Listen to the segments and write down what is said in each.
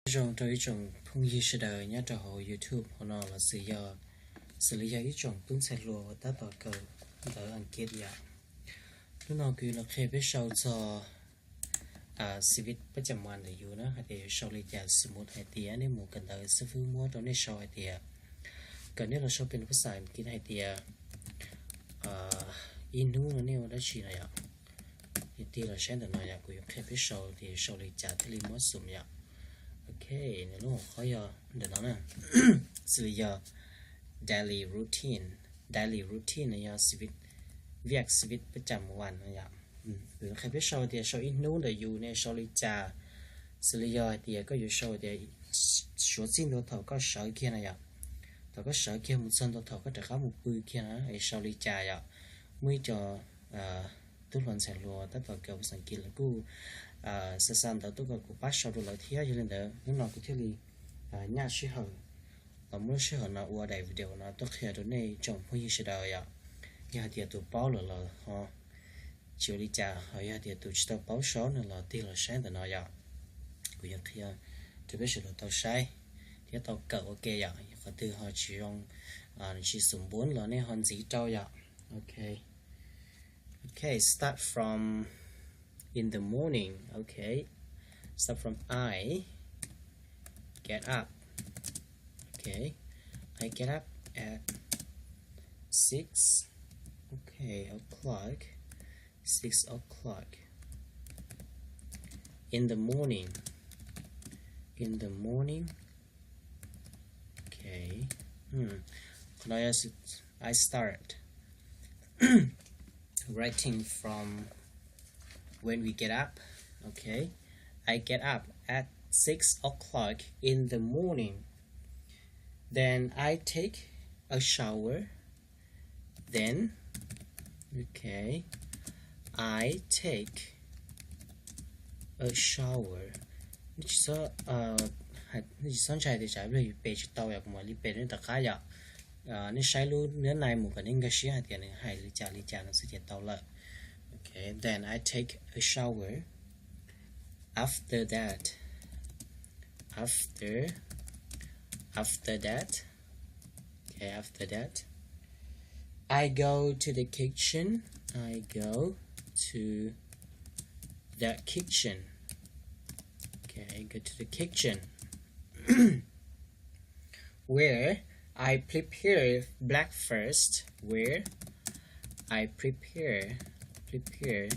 Nyob zoo rau ib tsoom phooj ywg sawv daws nyob rau hauv YouTube hauv no los xws yog, xws li yog ib tsoom tub ntxhais hluas uas tab tom kawm ntawv Askiv yom. Hnub no kuv los qhia peb sau txog xib vib pab cam mas ntawm yus na hais tias yuav sau li cas. Xws mus hais tias nej mus kawm ntawv xib fwb muab rau nej sau hais tias, kom nej los sau pes phas xas Askiv hais tias ib hnub no nej ua dab tsi no yom. Tig los saib ntawm no yom, kuv yuav qhia peb sau tias sau li cas thiaj li muab xum yom. Ok, nws lub hauv qhov yog ntawm no na, xws li yog daily routine. Daily routine no yog xib vib, viaj xib vib pab cam mas no yom. Kuv yuav qhia peb sau tias sau ib hnub ntawm yus ne sau li cas. Xws li yog hais tias koj yuav sau tias suav txij ntua thaum koj sawv kiag no yom, thaum koj sawv kiag mus txog ntua thaum koj rov qab mus pw kiag na es sau li cas yom. Muaj ib co tub hluas ntxhais hluas tab tom kawm xas Askiv lawv kuj xa xa ntawv tuaj kom kuv pab sau rau lawv thiab. Yog li ntawd hnub no kuv thiaj li nyaj sij hawm los muab lub sij hawm no ua daim video no tuaj qhia rau nej tsoom phooj ywg sawv daws yom. Yog hais tias tus paub lawm los ho tsis ua li cas, ho yog hais tias tus tsis tau paub saub no los tig los saib ntawm no yom. Kuv yuav qhia rau peb sawv daws tau saib thiab tau kawm ua ke yom, qhov twg ho tsis zoo, tsis xum npuv los nej ho ntxiv rau yom. Ok. Okay, start from in the morning. Okay, start from I get up. Okay, I get up at six. Okay, o'clock. Six o'clock in the morning. In the morning. Okay. Hmm. I start writing from when we get up. Okay. I get up at six o'clock in the morning. Then I take a shower. Then, okay, I take a shower. Nej tsis txhob ntshai tias tsam ib pliag yus pes tsis tau yom, kuv mam li pes nej tom qab yom. Nej saib lub nab nai mus kom nej nkag siab hais tias nws hais li cas li cas no xwb ces tau lawm. Okay, then I take a shower. After that, after, after that, okay, after that, I go to the kitchen. I go to the kitchen. Okay, I go to the kitchen where I prepare breakfast. Where I prepare, prepare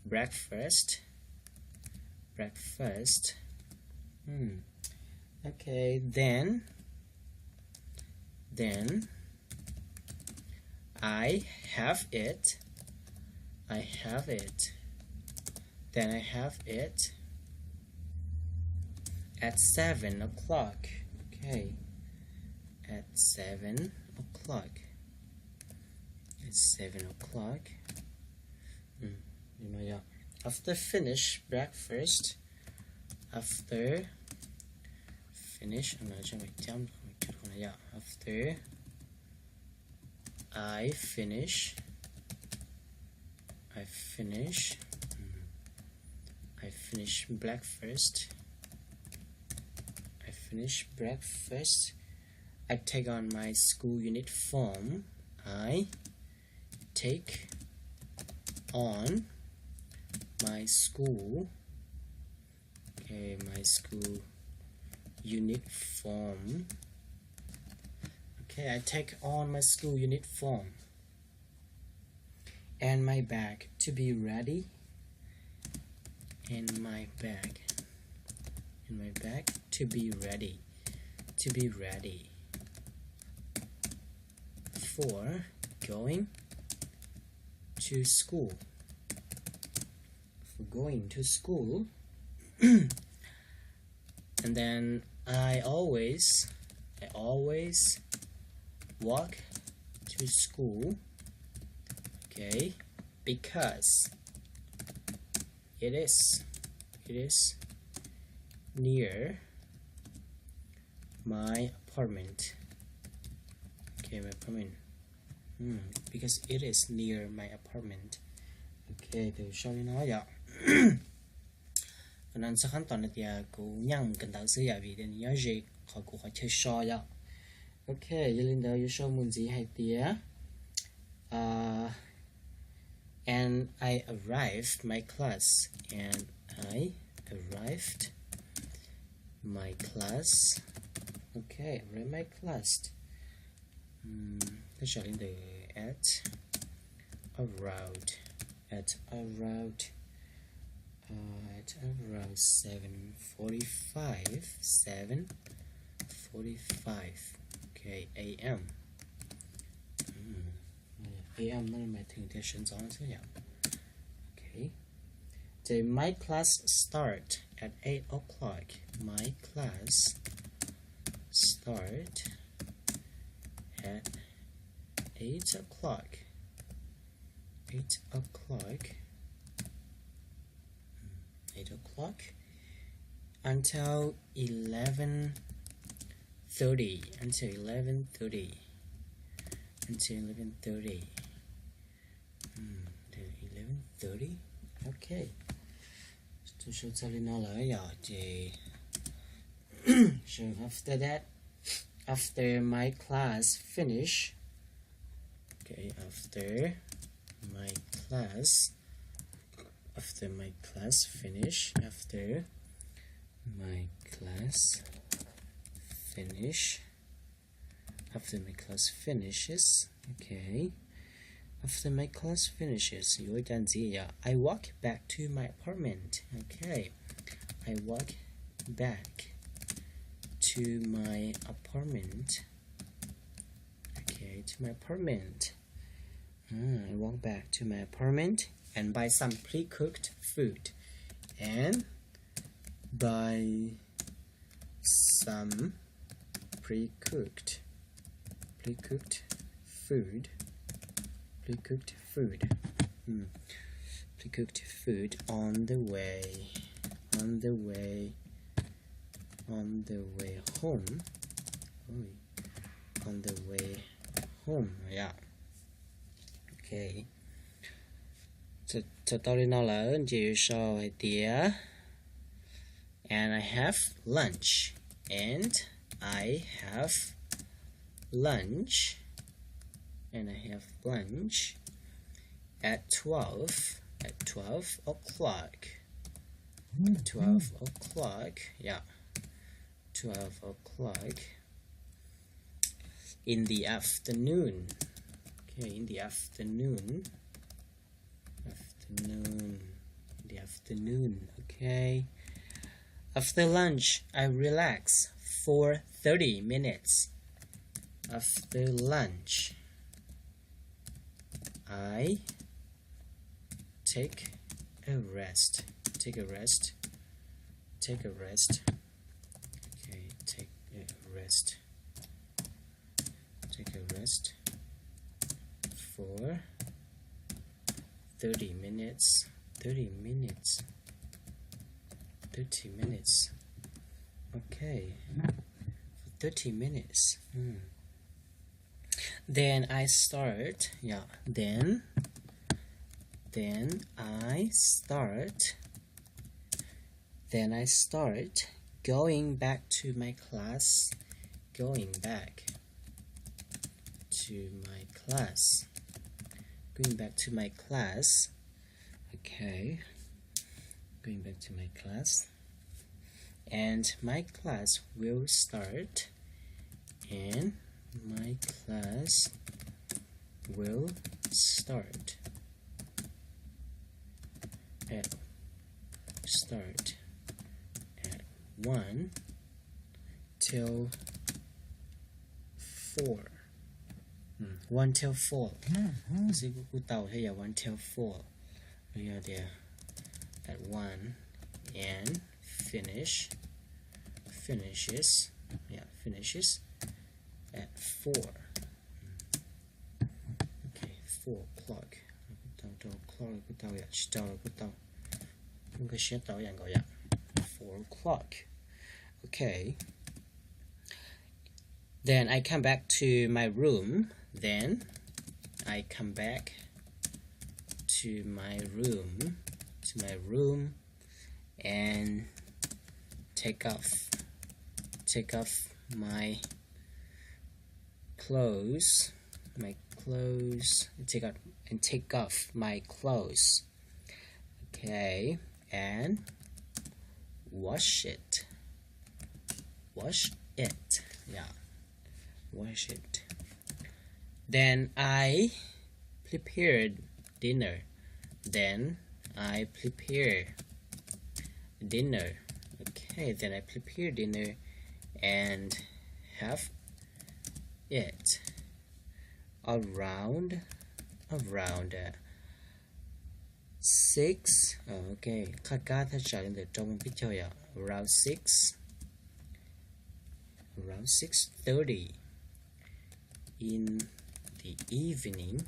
breakfast. Breakfast. Hmm. Okay, then, then I have it. I have it. Then I have it at seven o'clock. Okay. At seven o'clock. At seven o'clock. After finish breakfast, after finish, after I finish, I finish, I finish breakfast. I finish breakfast. I take on my school uniform. I take on my school, okay, my school uniform. Okay, I take on my school uniform and my bag to be ready. And my bag, and my bag to be ready, to be ready for going to school, for going to school. And then I always, I always walk to school. Okay, because it is, it is near my apartment. Okay, my apartment. Hmm, because it is near my apartment. Okay, tus sau li no yom. Nws txog qab tom no tias kuv nyeem kawm ntawv xwb yom, vim tias nws nyob ze qhov kuv qhov chaw so yom. Ok, yog li ntawd yuav sau mus ntxiv hais tias, and I arrived my class, and I arrived my class. Ok, arrived my class. Tab sis li ntawd at around, at around, uh, at around seven forty-five, seven forty-five, okay, A M. A M no mas thwm tias sawv ntxov xwb yom. Okay. Ces my class start at eight o'clock. My class start at eight o'clock. Eight o'clock. Eight o'clock until eleven thirty. Until eleven thirty. Until eleven thirty. Eleven thirty. Ok. Tus sau txog li no lawm yom, ces so after that, after my class finish. Okay, after my class, after my class finish, after my class finish, after my class finishes. Okay. After my class finishes, yuav ua cas ntxiv yom? I walk back to my apartment. Okay. I walk back to my apartment. Okay, to my apartment. I walk back to my apartment and buy some pre-cooked food. And buy some pre-cooked, pre-cooked food, pre-cooked food, mm, pre-cooked food on the way, on the way, on the way home, oh, on the way home. Yeah. Okay. Txog tau li no lawm ces yuav sau hais tias, and I have lunch, and I have lunch, and I have lunch at twelve, at twelve o'clock. Twelve o'clock, yeah. Twelve o'clock in the afternoon. Okay, in the afternoon. Afternoon. In the afternoon. Okay. After lunch, I relax for thirty minutes. After lunch, I take a rest. Take a rest. Take a rest. Okay, take a rest. Take a rest for thirty minutes. Thirty minutes. Thirty minutes. Okay. For thirty minutes. Hmm. Then I start, yeah, then, then I start, then I start going back to my class, going back to my class, going back to my class. Okay, going back to my class. And my class will start. And my class will start at, start at one till four. One till four. Xib kuj tau thiab yog one till four. Yog tias at one and finish, finishes, yeah, finishes at four. Okay, four o'clock. Kuj tau, rau o'clock kuj tau yom, tsis rau los kuj tau. Kuj nkag siab tau yam nkaus yom. Four o'clock. Okay. Then I come back to my room. Then I come back to my room, to my room, and take off take off my clothes, my clothes, take off and take off my clothes. Okay, and wash it. Wash it. Yeah, wash it. Then I prepared dinner. Then I prepare dinner. Okay, then I prepare dinner and have it around around uh, six. Uh, okay, qhab kab thaj tsam li ntawm rau moos peb caug yom, around six, around six thirty in the evening,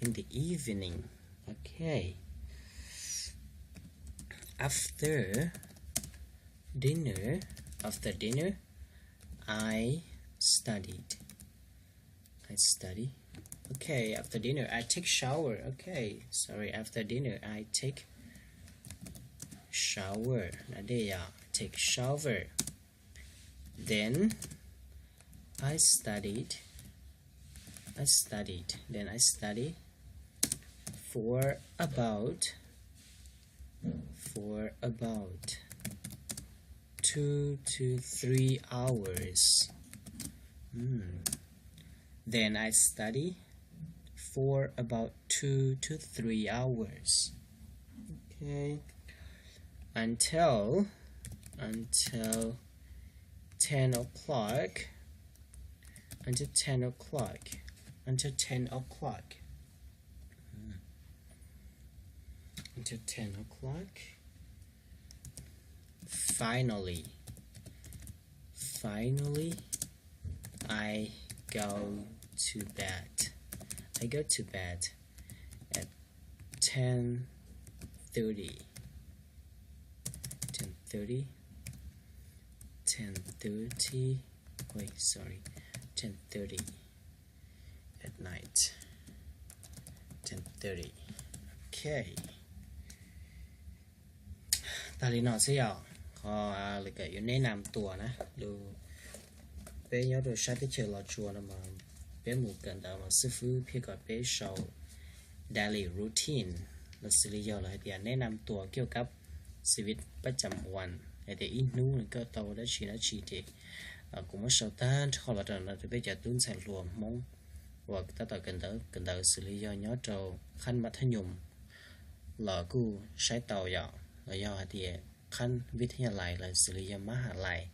in the evening. Okay. After dinner, after dinner, I studied. I study. Okay, after dinner I take shower. Okay, sorry, after dinner I take shower. Nyob deb yom, take shower. Then I studied. I studied. Then I study for about for about two to three hours. Hmm. Then I study for about two to three hours. Okay. Until until ten o'clock. Until ten o'clock. Until ten o'clock. Hmm. Until ten o'clock. Finally, finally, I go to bed. I go to bed at ten thirty. Ten thirty. Ten thirty. Wait, sorry. Ten thirty at night. Ten thirty. Okay. Tag li no xwb yom, qhov lawv kawm yuav neb nam tuas na, lus peb nyob rau sab teb chaws Los Tsuas no mas peb mus kawm ntawv mas xib fwb pheej kom peb sau daily routine los xws li yog lawv hais tias neb nam tuas kiav kab xi vij pab cam uas hais tias ib hnub nws koj tau dab tsi dab tsi ces kuv muab sau tag nrho los rau no rau peb cov tub ntxhais hluas Hmoob uas tab tom kawm ntawv kawm ntawv xws li yog nyob rau qhab mab thab nyoos los kuj saib tau yom, los yog hais tias qhab vij thab yas lais los xws li yog mab has lais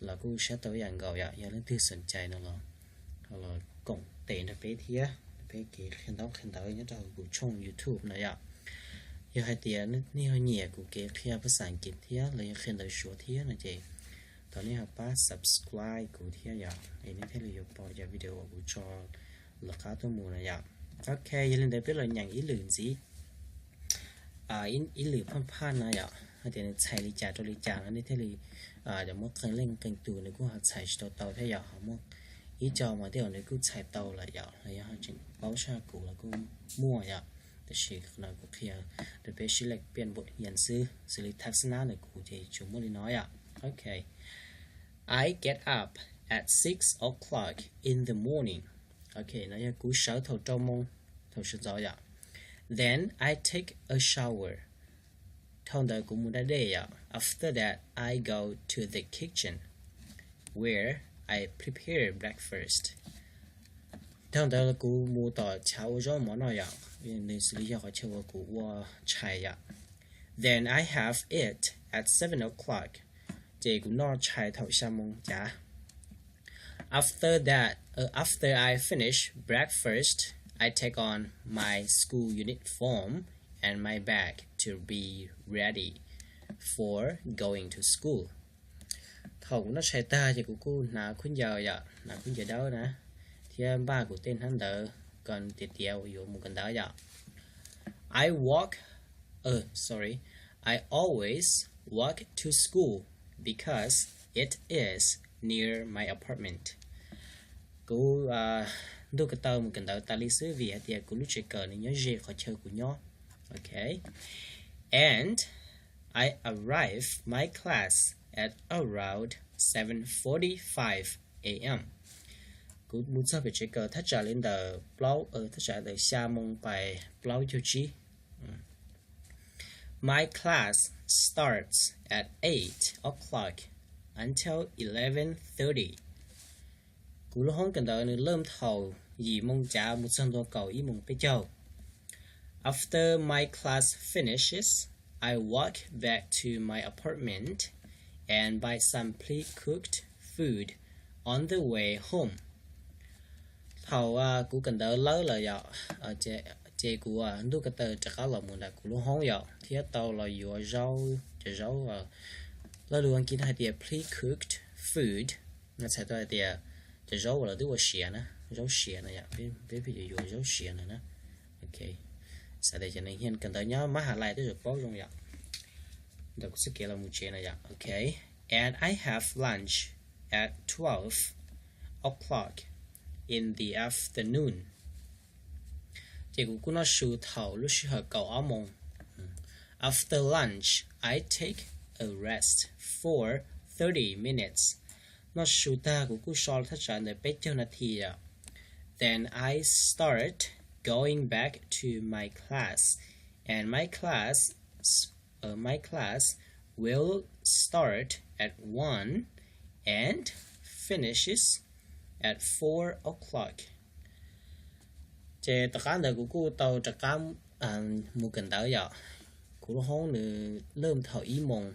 los kuj saib tau ib yam nkaus yom. Yog leej twg xoom cai no los koom tes nrog peb thiab, peb kev qhia ntaub qhia ntawv nyob rau kuv tshooj YouTube no yom. Yog hais tias nej ho nyiam kuv kev qhia phas xas As kiv thiab los yog qhia ntawv Suav thiab no ces thov nej ho pab subscribe kuv thiab yom, es nej thiaj li yuav pom cov video uas kuv tso lawv qab tuaj mus no yom. Ok, yog li ntawd peb los nyeem ib lwm ntxiv, ib lwm phaj phaj no yom, hais tias nws txhais li cas rau li cas no nej thiaj li, cov muaj qee leej qee tus nws kuj ho txhais tsis tau tau thiab yom, ho muaj ib co mas tej zaum nws kuj txhais tau lawm yom, los yog ho tseem paub tshaj kuv los kuj muaj yom. Tab sis qhov no kuv qhia rau peb sib leej piaj npaum yas xwb, xws li thab xab nab ntawm kuv ces tsuas muaj li no yom. Ok, I get up at six o'clock in the morning. Ok, no yog kuv sawv thaum rau moos thaum sawv ntxov yom. Then I take a shower. Dhau ntawd kuv mus da dej yom. After that I go to the kitchen where I prepare breakfast. Dhau ntawd kuv mus tom chav ua zaub mov noj yom, nws xws li yog qhov chaw uas kuv ua tshais yom. Then I have it at seven o'clock. Ces kuv noj tshais thaum xya moos cav. After that, uh, after I finish breakfast, I take on my school uniform and my bag to be ready for going to school. Thaum kuv noj tshais tag ces kuv kuj hnav khaub ncaws yom, hnav khaub ncaws dawb na, thiab npaj kuv tej hnab ntawv kom tiav tiav uas yuav mus kawm ntawv yom. I walk, uh, sorry, I always walk to school because it is near my apartment. Kuv ntuj ko taw mus kawm ntawv tas li xwb vim hais tias kuv lub tsev kawm nws nyob ze qhov chaw kuv nyob. Ok, and I arrived my class at around seven forty-five a m. Kuv mus txog pem tsev kawm thaj tsam li ntawm plaub, thaj tsam ntawm xya moo pais plaub caug tsib. My class starts at eight o'clock until eleven thirty. Kuv lub hoob kawm ntawv nws lam thaum yim moo cav mus txog ntua kaum ib moo peb caug. After my class finishes, I walk back to my apartment and buy some pre-cooked food on the way home. Thaum kuv kawm ntawv lawb lawm yom, ces kuv ntuj ko taw rov qab los mus nram kuv lub hoob yom, thiab tau los yuav zaub, cov zaub, lawv lus Askiv hais tias pre-cooked food, no txhais tau hais tias cov zaub uas lawv twb ua siav na, zaub siav no yom, peb pheej yuav yuav zaub siav no na. Ok, xav tias cov neeg kawm ntawv nyob mab has lais tej zaum paub zoo yom, ntawm kuv txoj kev los mus tsev no yom. Ok, and I have lunch at twelve o'clock in the afternoon. Ces kuv kuj noj su thaum lub sij hawm kaum ob moo. After lunch, I take a rest for thirty minutes. Noj su tag kuv kuj so thaj tsam ntawm peb caug nas this yom. Then I start going back to my class, and my class, my class will start at one and finishes at four o'clock. Ces tom qab ntawd kuv kuj tau rov qab mus kawm ntawv yom. Kuv lub hoob nws lam thaum ib moo,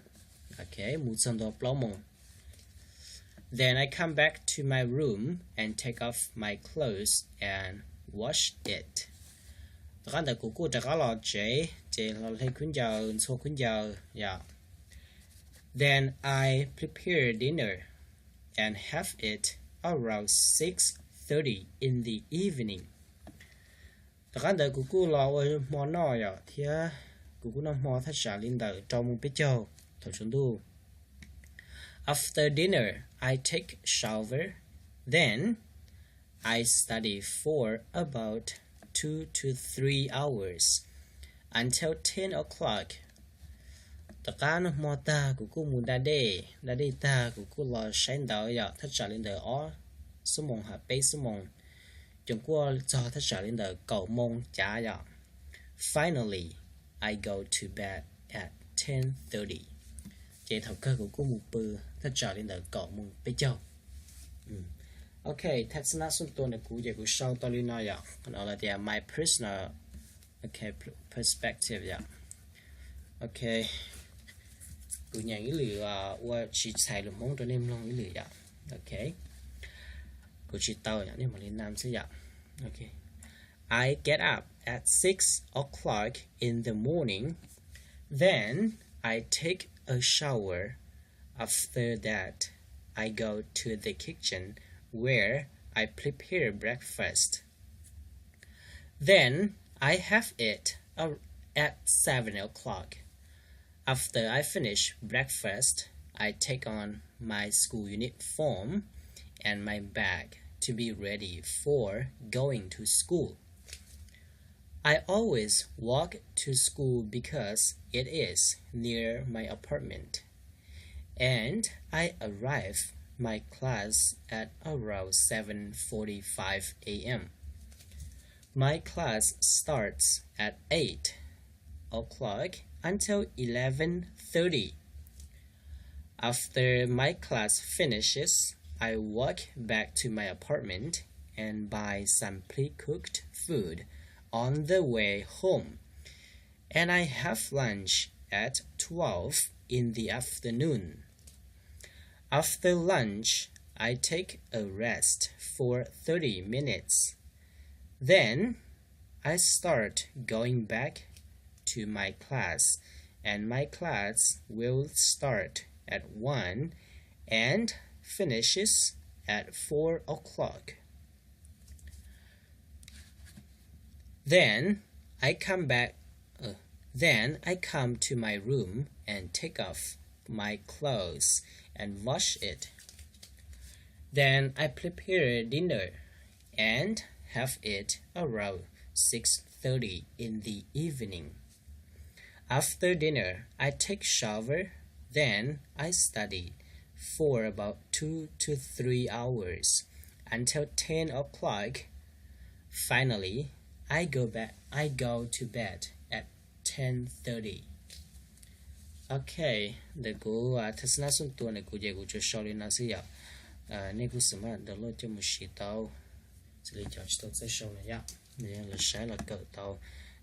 ok, mus txog ntua plaub moo. Then I come back to my room and take off my clothes and wash it. Tom qab ntawd kuv kuj rov qab los tsev ces los hle khaub ncaws, ntxhua khaub ncaws yom. Then I prepare dinner and have it around six thirty in the evening. Tom qab ntawd kuv kuj los ua hmo noj yom, thiab kuv kuj noj hmo thaj tsam li ntawm rau moo peb caug thaum tsaus ntuj. After dinner, I take shower, then I study for about two to three hours until ten o'clock. Tom qab noj hmo tag kuv kuj mus da dej, da dej tag kuv kuj los saib ntawv yom, thaj tsam li ntawm ob xuab moos ha peb xuab moos, ces kuj txog thaj tsam li ntawm kaum moo cav yom. Finally, I go to bed at ten thirty. Ces thaum kawg kuv kuj mus pw thaj tsam li ntawm kaum moo peb caug. Ok, thaj tsam xub ntua ntawm kuv ces kuv sau tau li no yom, no lawv tias my personal, ok, perspective yom. Ok, kuv nyeem ib lwm ua tsis txhais lus Hmoob rau nej mloog ib lwm yom. Ok, kuv tsis tau yom, nej mam li nam xwb yom. Ok, I get up at six o'clock in the morning. Then I take a shower. After that, I go to the kitchen where I prepare breakfast. Then I have it a- at seven o'clock. After I finish breakfast, I take on my school uniform and my bag to be ready for going to school. I always walk to school because it is near my apartment, and I arrive my class at around seven forty-five a m. My class starts at eight o'clock until eleven thirty. After my class finishes, I walk back to my apartment and buy some pre-cooked food on the way home. And I have lunch at twelve in the afternoon. After lunch, I take a rest for thirty minutes. Then I start going back to my class, and my class will start at one and finishes at four o'clock. Then I come back. Uh, then I come to my room and take off my clothes and wash it. Then I prepare dinner and have it around six thirty in the evening. After dinner, I take shower, then I study for about two to three hours until ten o'clock. Finally, I go back, I go to bed at ten thirty. Ok, ntawm kuv thaj xab nab xub tua ntawm kuv ces kuv tsuas sau li no xwb yom. Nej kuj xav mas download coj mus siv tau, xws li cov tsis tau txawj sau no yom, los saib los kawm tau,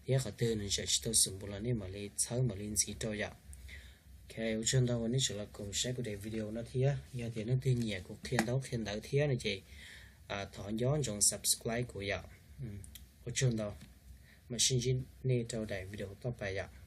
thiab qhov twg nws tseem tsis tau xum npus los nej mam li txhawb mam li ntxiv rau yom. Ok, ua tsaug ntau uas nej tseem los koom saib kuv daim video no thiab. Yog tias leej twg nyiam kuv qhia ntaub qhia ntawv thiab no ces thov nco ntsoov subscribe kuv yom. Ua tsaug ntau, mam sib ntsib nej rau daim video toj pais yom.